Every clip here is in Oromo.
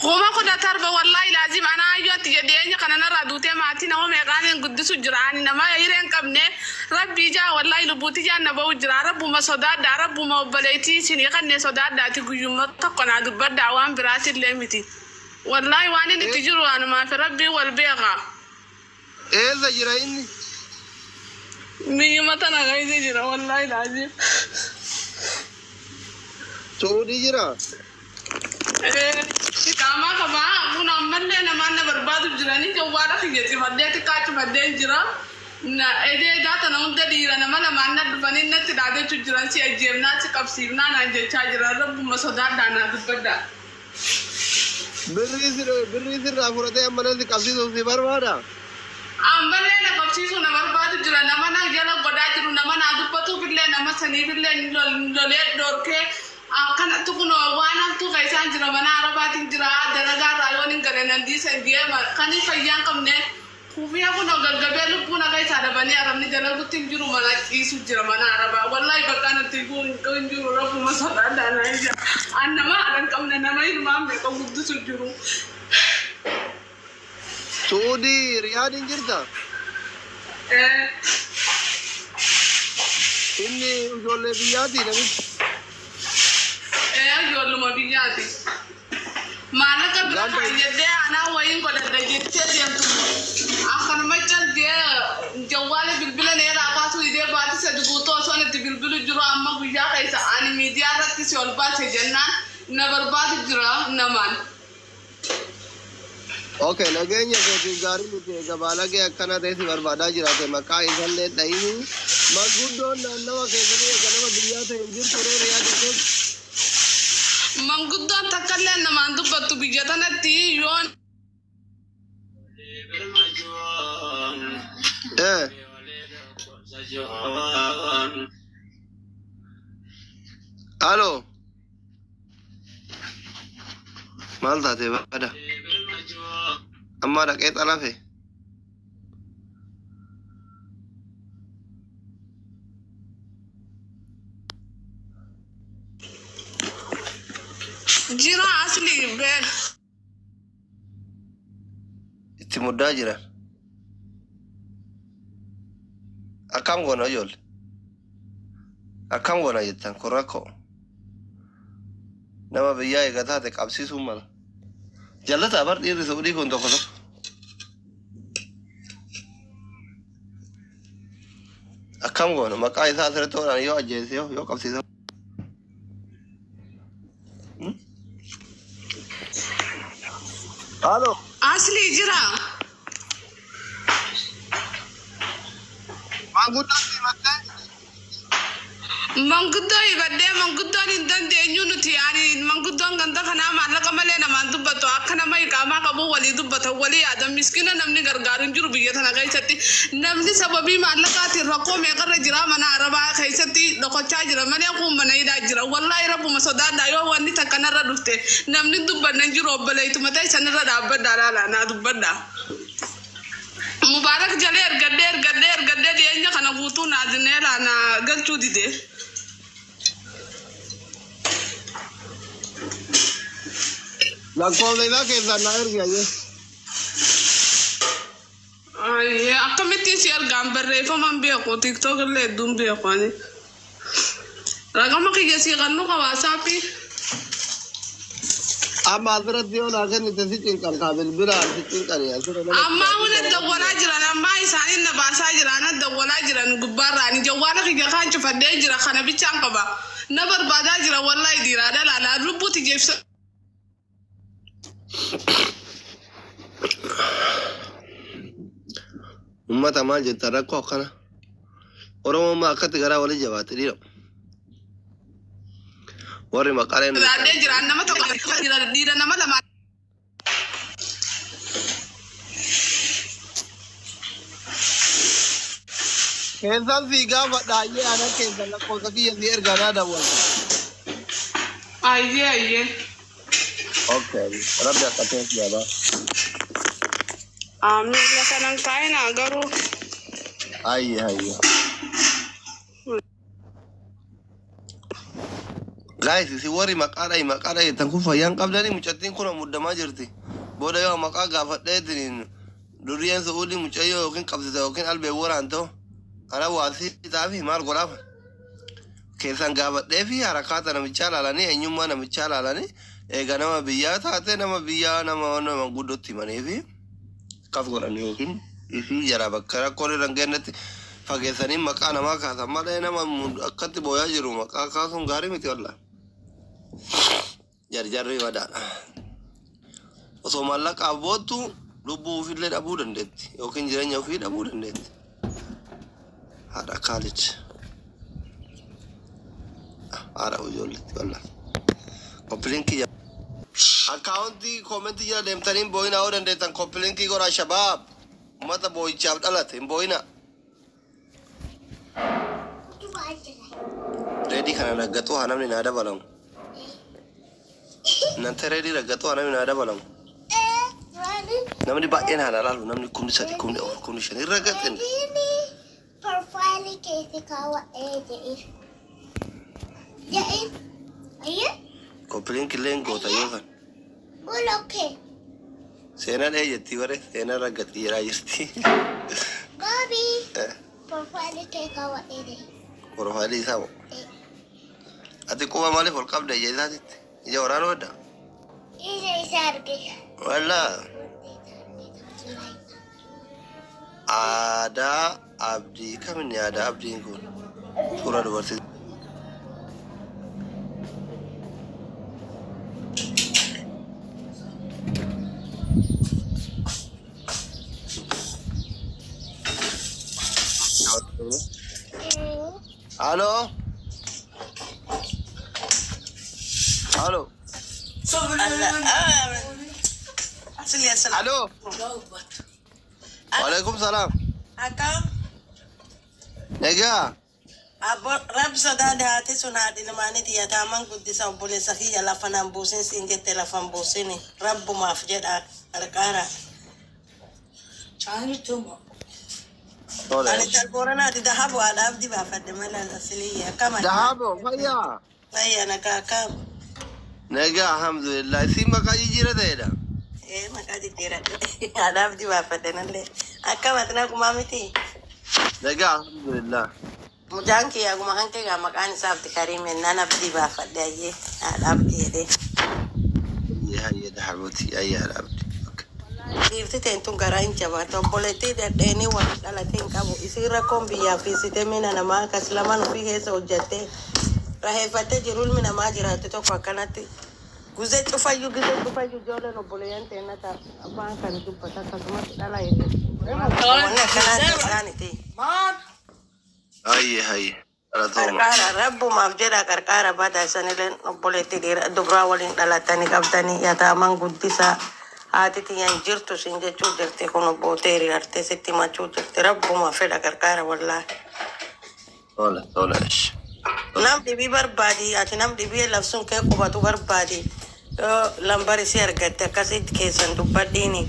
17,000 wallaahi laazim anaa ayyootti jedhee kana narraa duutee maatii nama meeqaan guddisu jira ani nama hiree hin qabne rabbii ijaa wallaahi lubbuuti ijaan na ba'u jira rabbuma sodaadhaa rabbuma obboleettii isinii kanneen sodaadhaati guyyummaa tokko naa dubbadhaa waan biraatillee miti wallaahi waan inni itti jiru anumaa fi rabbii wal beeka. Eessa jira inni? Biyyuma tana keessa jira wallaahi laazim. Suudii jira? Qaamaa qabaa kun ammallee namaan na barbaadu jiranii jawwaadha kiyya cifadhee xiqqaa cifadhee jira. Na edee daata na hunda dhiira nama lamaan na dhufanii natti dhaadachuu jiran si ajjeefnaa si qabsiifnaa naan jechaa jira rabbuma sodaadhaa naa dubbadhaa. Birrii sirraa fudhatee ammallee si qabsiisuuf si barbaada? Ammallee na qabsiisuu na barbaadu jira nama na jala godhaa jiru nama naa dubbatuufillee nama saniifillee lolee dhorkee akkanatti kun waan hamtuu keessaan jira mana arabaatiin jira dalagaa irraa yoon hin gale nan diisan deema kan fayyaa hin qabne kufiyaa kun gaggabee lubbuu na keessaa dhabanii arabni dalagutti hin jiru mana ciisu jira mana arabaa wallaahi bakka natti hin jiru rabbuma sodaadhaa na ija an nama haadha hin qabne nama ilmaan meeqa guddisu jiru. Suudii Riyaad hin jirta? Inni ijoollee biyyaati namichi. Ijoolluma biyyaati. Maallaqa bira kaayyadhee anaa wayiin godhadha jettee deemtu. Akkanuma caltee jawwaala bilbila neeraa kaasuu idee baati sadi guutuu osoo itti bilbilu jiru amma guyyaa keessa ani miidiyaa irratti si ol baase jennaan na barbaadu jira namaan. Okay, nageenya keetiif gaarii miti egaa baalagee akkana ta'e si barbaadaa jiraate maqaa isallee dhahini. Manguddoon naannawa keessanii egaa nama biyyaa ta'e hin jirtu ree Riyaad keessa. Manguddoon takkallee namaan dubbattu biyya tanatti yoon Alo. Maal taate bada? Amma dhaqee xalafe. Jira asli bee. Itti muddaa jiran. Akkam goona ijoollee? Akkam goona jettan kun rakkoo. Nama biyyaa eega taate qabsiisuun mala. Jallataa bar dhiirri Suudii kun tokko tokko. Akkam goona maqaa isaa asirratti hodhan yoo ajjeese yoo qabsiisan. Alo. Asli jira. Maanguddoon himattee? Manguddoo hibadhee manguddoon hin dandeenyu nuti ani manguddoon ganda kanaa maallaqa malee namaan dubbatu akka nama iqaamaa qabu walii dubbatan walii yaadan miskiina namni gargaaru hin jiru biyya tana keessatti namni sababii maallaqaatiin rakkoo meeqarra jira mana arabaa keessatti dhokochaa jira malee kun mana hidhaa jira wallaahi rabbuma sodaadhaa yoo wanni takka narra dhufte namni dubbanna hin jiru obboleettuma ta'e sanirra dhaabbadhaa laala naa dubbadhaa. Mubaarak jalee ergadhee ergadhee ergadhee dhiyeenya kana guutuu naa dineera naa galchuu dide. Lakkoofsa isaa keessaan naa ergi ayyee. Akkamittiin si argaan barreeffaman beeku tiktok illee hedduun beeku ani. Raqama kiyya sii qannu qabaasaafi. Amma asirratti yoo naa kennite si cinqan kaa bilbilaan si cinqani asirra nama. Ammaa hunda dawwalaa jiran ammaa isaaniin na baasaa jiran dawwalaa jiran gubbaarraani jawwaala kiyya kaan cufadhee jira kana bichaan qaba. Na barbaadaa jira wallaahi dhiiraa dhalaalaa lubbuuti jeefsa. Uummata maal jettan rakkoo akkana. Oromoon maa akkatti garaa walii jabaate dhiira. Warri maqaaleen. Sodaadhee jira nama tokko dhiira nama lama. Keessan si gaafadha ayyee anan keessan lakkoofsa kiyya si ergaa naa dawwalta. Ayyee ayyee. Okay, rabbi akka ta'e si yaabaa. Amiin lafa nan kaa'inaa garuu. Ayyee ayyee. Guys, isin warri maqaa dhahi maqaa dhahi jettan kun fayyaan qabdanii mucattiin kun muddamaa jirti. Booda yoo maqaa gaafadheetiin durrieen su'uudii mucayyoo yookiin qabsisa yookiin albee waraantoo ana waasii taafi maal godhaaf? Keessan gaafadhee fi harakaata namichaa laalanii eenyummaa namichaa laalanii eega nama biyyaa taate nama biyyaa nama nama guddootti himanii fi akkas godhan yookiin isii jara bakka rakkoon irra hin geenyetti fageessanii maqaa namaa kaasan malee nama akkatti booyaa jiru maqaa kaasuun gaarii miti wallaahi. Jarjarri badaadha. Osoo maallaqaaf boottu lubbuu ofiillee dhabuu dandeetti yookiin jireenya ofii dhabuu dandeetti. Haadha Kaalid. Haadha ijoolletti wallaahi. Copy link akkaawuntii koomentii jala deemtanii hin boo'inaa yoo dandeettan copy link godhaa shabaab. Uummata boo'ichaaf dhalate hin boo'inaa. Reedii kana raggaxuu haa namni naa dabalamu. Nante reedii raggaxuu haa namni naa dabalamu. Namni baay'een haa laalu namni 3000 4,000 5,000 hin raggaxin. Profile keessa kaawwadhee jedhee. Jedhee. Ayyee. Copy link illee hin goota yoo kan. Bulokee. Seenaan ee jettii bare seenaan raggaxii jedhaa jirti. Baabi. Profile kee kaawwadhee jedhee. Profaayilii isaa moo? Ati quba maaliif ol qabda ija isaatitti? Ija waraanuu edda? Ija isaa argina. Wallaa aadaa abdii kaminni aadaa abdiin kun suuraa dubartii. Aloo. Aloo. Aloo. Waalaikum salaam. Akkam. Nagaa. Abbo rabbi sodaadhe haati sun haadhi ilmaanii yataaman guddisa obboleessa kiyya lafa naan buusin siin jette lafan buusini rabbumaaf jedha qarqaara. Tole. Ani talbooranaati dahabu haadha abdi baafadhe mala asiliyya akkam ati? Dahabo fayyaa. Fayya nagaa akkam. Nagaa alhamdulillah. Isin maqaa jijjiira ta'edha. Ee maqaa jijjiiradhe haadha abdi baafadhe nallee akkam ati nagumaa miti? Nagaa alhamdulillah. Mucaan kiyya aguma kan kee maqaan isaa Abdi Kariim jennaan abdii baafadhe ayyee haadha abdii jedhee. Hayyee hayyee dahabuuti hayyee haadha abdi. Dhiirti teentun garaa hin jabaatu. Obboleettii dhadheenii wal dhalatee hin qabu. Isiin rakkoon biyyaa fiisitee mina namaa akkas lamaan ofii keessa hojjattee raheeffattee jiru ilmi namaa jiraattu tokko akkanatti. Guzee cufayyuu gizee cufayyuu ijoolleen obboleeyyan teenna ta'a afaan kan dubbata akkasumas dhala hedduu. Wanni akkanaa ta'aaniti. Hayyee hayyee. Galatooma. Qarqaara rabbumaaf jedha qarqaara badaa isanilleen obboleettii dhiira dubraa waliin dhalatanii qabdanii yataaman guddisaa haati tiyyan jirtu sin jechuu jirti kun obbootee hiriirtee sitti himachuu jirti rabbumaaf fedha qarqaara wallaahi. Tole tole. Ish. Nam dhibii barbaadi ati nam dhibii labsuun kee qubatu barbaadi yoo lambar isii argatte akkasitti keessan dubbadhiini.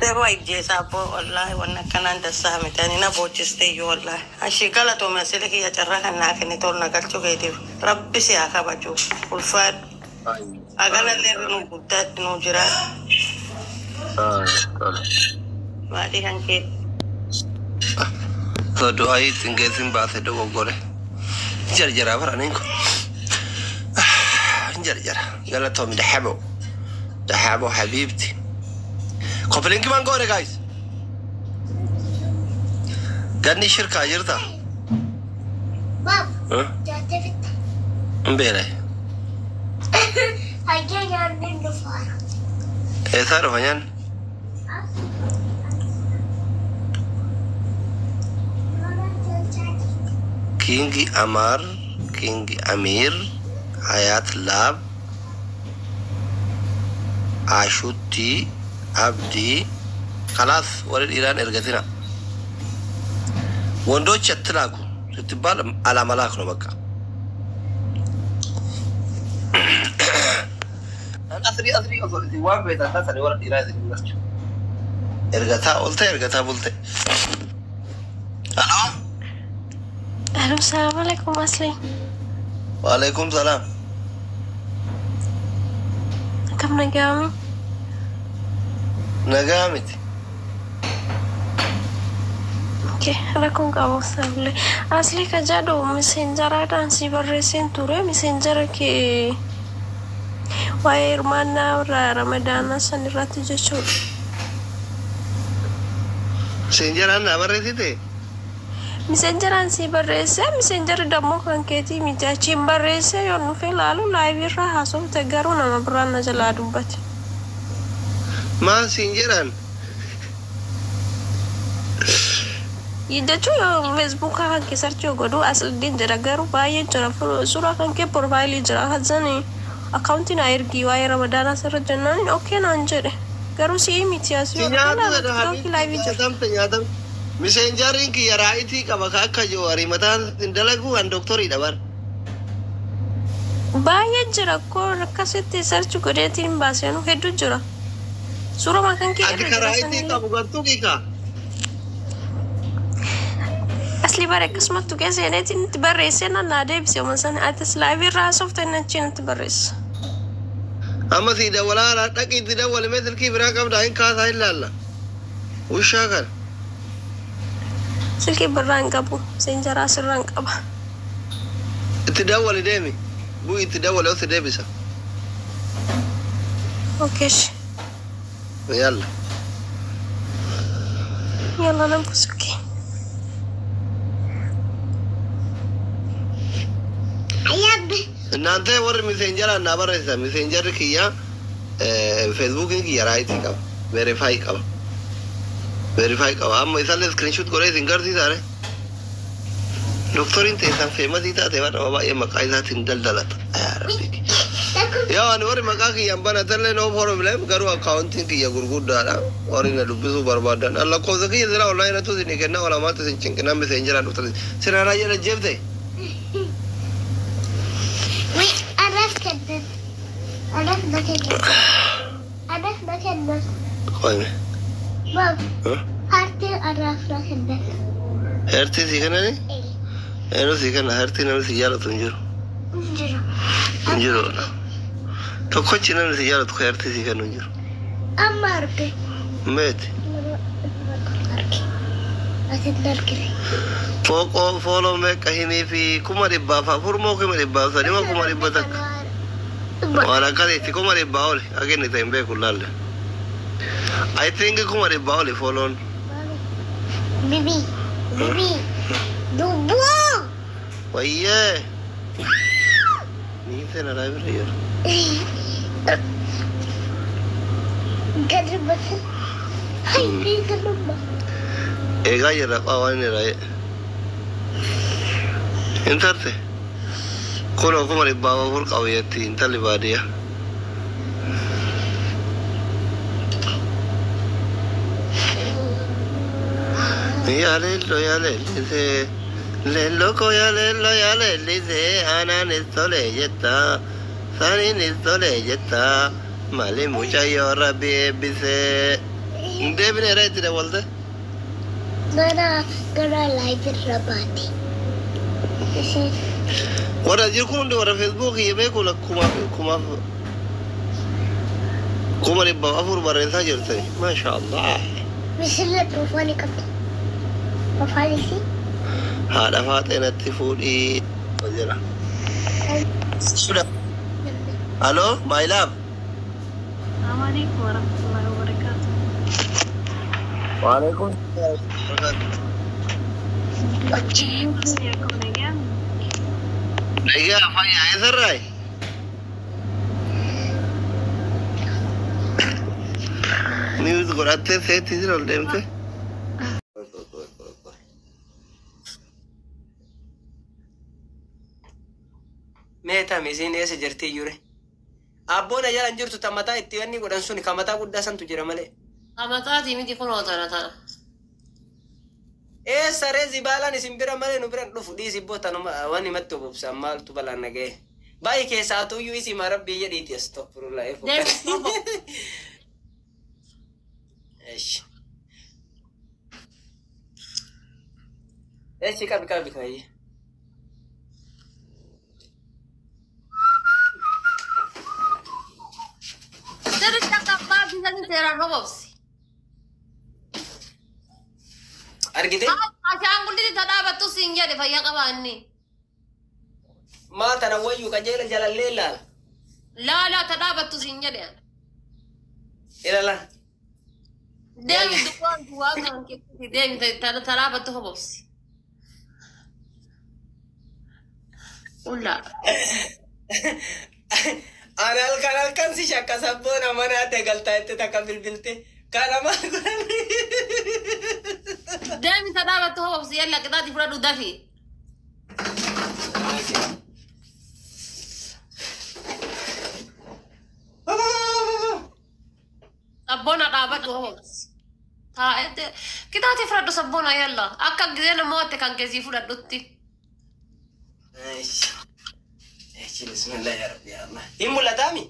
Seeroo ajjeesaa abboo wallaahi wanni akkanaan dassaa miti ani na boochiste iyyuu wallaahi. Ashii galatoome asili kiyya carraa kan naa kennite ol na galchuu keetiif rabbi si haa kabaju ulfaadhu. Hagalallee irra nu guddaatti nu jiraadhu. Tole. Maatii kan kee. So du'aa ittiin geessin baase dogoggore. Jarjaraa baraniin kun. Jarjara. Galatoomi dahaboo. Dahaboo habiibti. Copy link man goone guys. Ganni shirkaa jirta? Baab. Huh? Nyaatee fitta. Hin beelay. Hayyee nyaanni dhufaara. Eessaa dhufa nyaanni? King Amar, King Amir, Hayat Lab, Ashutti, Abdi, خلاص warri dhiiraan ergatina. ወንዶች አትላኩ ስትባል አላመላክ ነው በቃ። Asrii asrii osoo isin waan feetan taatanii warra dhiiraa isin hin galchu. Ergataa oolte ergataa bulte. Aloo. Alo, salaamu alaikum Asli. Waalaikum salaam. Akkam nagaami? Nagaa miti. Okay, rakkoon qabu sablee. Asli ka jedhu miseenjaraadhaan si barreesseen ture. Miseenjara kee waa'ee hirmaannaa ramadaanaa san irratti jechuudha. Miseenjaraan naa barreessite? Miseenjaraan si barreesse, miseenjarri dammoo kan keetii miti. Achiin barreesse yoo nuuf ilaalu live irraa haasofte garuu nama biraan na jalaa dubbate. Maal siin jedhan? Jechuun yoo feesbuukaa kan kee search godhu Asliin jedha garuu baay'ee jira. Suuraa kan kee profile jira. Hazani akkaawuntii na ergii waa'ee ramadaanaa sirra jennaan okay naan jedhe. Garuu si'ii miti as Si yoo nyaatu ilaalu jedha tiktookii live jira. Nyaatamte nyaatamte. Miseenjarriin kiyya raayitii qaba ka akka jiru mataan hin dalagu an doktoriidha bar. Baay'ee jira koo akkasitti search godheetiin baasenu hedduu jira. Suuraa kan kee Ati irra ka jira raayitii sanillee. qabu gartuu kiika. Asli bara akkasumatti tuqee seeneetiin itti barreessee nan naa deebise uma sana atis live irraa haasofte achiin itti barreessa. Amma si dawwalaa dhaqii itti dawwalimee silkii biraa qabdaa hin kaasaa hin laalla. Ushaa kana. Silkii birraa hin qabu. Seenjaraa sirraa hin qaba. Itti dawwali deemi. Bu'i itti dawwali os deebisa. Okay. Yalla. Yalla nan busuki. Ayyaabbe. እናንተ warri miseenjara naa barreessa miseenjarri kiyya feesbuukiin kiyya raayitii qaba verify qaba verify qaba amma isallee screenshot godhee isin garsiisaare doktoriin teessan famous taate bara nama baay'ee maqaa isaatiin daldalata. Yaa Rabbi, yaa ani warri maqaa kiyyaan banatallee no problem, garuu akkaawuntiin kiyya gurguddaadha. Warri na dubbisuu barbaadan lakkoofsa kiyya sila online isin kenna olamaatti isin cinqinaa miseenjaraan dhuftan sinaaraa jedha jeefte. Arraf kennan. Arraf na kennan. Arraf na kennan. Qoyme. Baab. Hartiin arraf na kennan. Heertii sii kennani? Eenyu sii kenna heertii? Namni si jaalatu hin jiru. Jiru. Hin jiru. Tokkochi namni si jaalatu heertii sii kennu hin jiru. Amma arge. Meeti. Arge. Asitti argine. Fooqoo follow meeqa himii fi 400,000 moo 300,000 moo 100,000? Waan akkasitti 100,000 oli akka inni ta'e hin beeku laalle. I think 100,000 oli follown. Bibi. Bibi. Dubbuu. Wayyee. Ni seena live irra jiru. Gadi bata. Hai, gadi. Eegaa jirra qaa waan inni raayee. Hin tarte. Kunoo 400,000 qabu jetti intalli baadiyyaa. Yaa leelloo yaa leellisee leelloo koo yaa leelloo yaa leellisee aanaanis tole jetta saniinis tole jetta maali mucayyoo rabbi eebbisee. Hin deebine itti dabalte. Gara gara live irra baate. Isheen Warra jiru kun hundi warra feesbuukii beeku kumaaf kumaaf 400,000 barreessaa jirtani. Maasha Allah. Misirra profile qabdi. Profile isii. Haadha faaxee natti fuudhii jira. Hello, my love. السلام عليكم ورحمة الله وبركاته. وعليكم. Akkam nagaa? Egaa fayyaa eessarraayi? News godhattee seetti jira ol deemte. Meetame isiin eessa jirti iyyure? Abboon ajala hin jirtu ta mataa itti wanni godhan sun ka mataa guddaa santu jira malee. Amataatii miti kunoo tana tana. Eessa ree zibaalaan isin bira malee nu bira dhufu dhiisi ibboo tanuma wanni matti obobsan maaltu balaan naga'e. Baay'ee keessaa tuyyuu isii maa rabbii jedhiiti astagfirullah. Deemi. Eshi. Eshi qabi qabi kaayee. Seeraan hobobsi. Argite? Ashaangullitti ta dhaabattu siin jedhe fayyaa qabaanni. Maa tana wayyuu qajeela jalallee ilaala. Laalaa ta dhaabattu siin jedhe. Ilaala. Deemi duwwaan duwwaa kan keessatti deemi ta dhaabattu hobobsi. Ullaa. Ani halkan halkan si shakka sabboona mana ate galtaa itti takka bilbilte. Kana maal godhan? Deemi ta dhaabattu hobobsi yalla qixaati fudhadhu dafi. Sabboona dhaabadhu hobobsi. Taa'ee qixaati fudhadhu sabboona yalla akka gisee namoota kan keessii fudhadhutti. Eeshi bismillah ya rabbi ya Allah. Hin mul'ataami?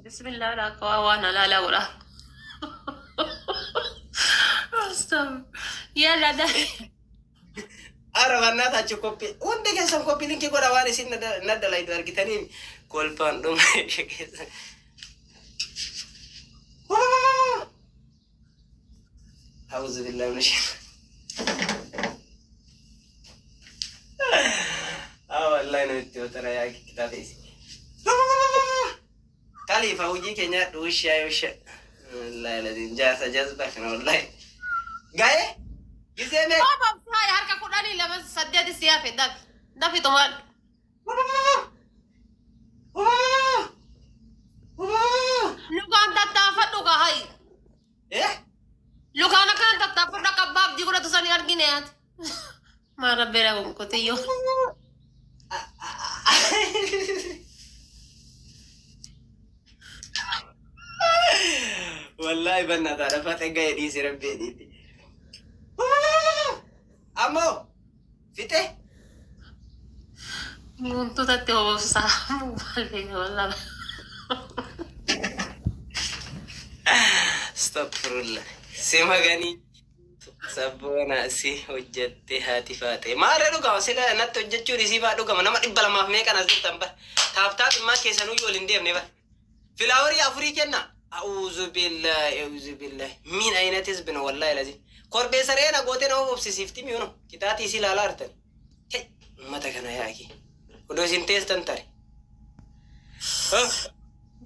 Bismillah akka waan halaalaa godha. Yalla dafi. Ara bannaa koppii hundi keessan koppii linkii godha waan isin na dalaydu argitaniin kolfaan dhuma keessan. أعوذ بالله من الشيطان. والله nuti otara yaa kitaaba isi. Khalifa hojii keenya dhuushaa yoosha. Wallahi lazim jaasa jazba kana wallahi. Gaa'ee gisee mee. Hobobsi haaya harka 12 8 si hafe dafi. Dafi tumaan. Lukaan tattaafadhu kaa hayi. Lukaan akkaan tattaafadhu akka abbaa abdii godhatu sanii argine ati. Maal rabbeera kun qotiyyoo. Wallahi bannataa lafa ga'ee dhiisi rabbi dhiiti. Ammoo fixe. Wantoota itti hobobsaa maal beeka wallahi. Astagfirullah. Si maganii sabboona si hojjette haati faate. Maarree dhugama sila natti hojjechuun isii faa dhugama nama 200 meeqan as jirtan bar. Taaptaap immaa keessanuu yoo waliin deemne bar. Filaawarii 4 kenna. A'uuzu billahi a'uuzu billahi. Min ayinatis bina wallahi lazim. Korbee saree na gootee nama hobsisiifti miyuno. Kitaatii isii ilaalaa jirtan. Hei uummata kana yaaki. Odoo isin teestan tare.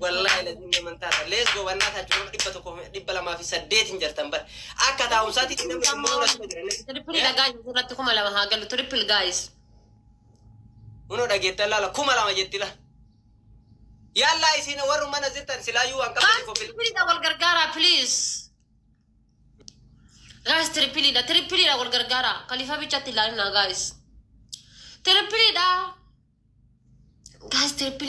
Wallahi lazim naman taata. Let's go bannaa taachuu nama 100 208 hin jirtan bar. Akka taa'umsaatti namni immoo natti jiran. Triple guys irratti 2000 haa galu triple guys. Unoo dhageettan laala 2000 jetti la. Yalla isin warri mana jirtan silaayyuu waan qabdan koppii. Triple wal gargaara please. Guys triple dha wal gargaara. Khalifa bichatti ilaalina guys. Triple dha. Guys triple.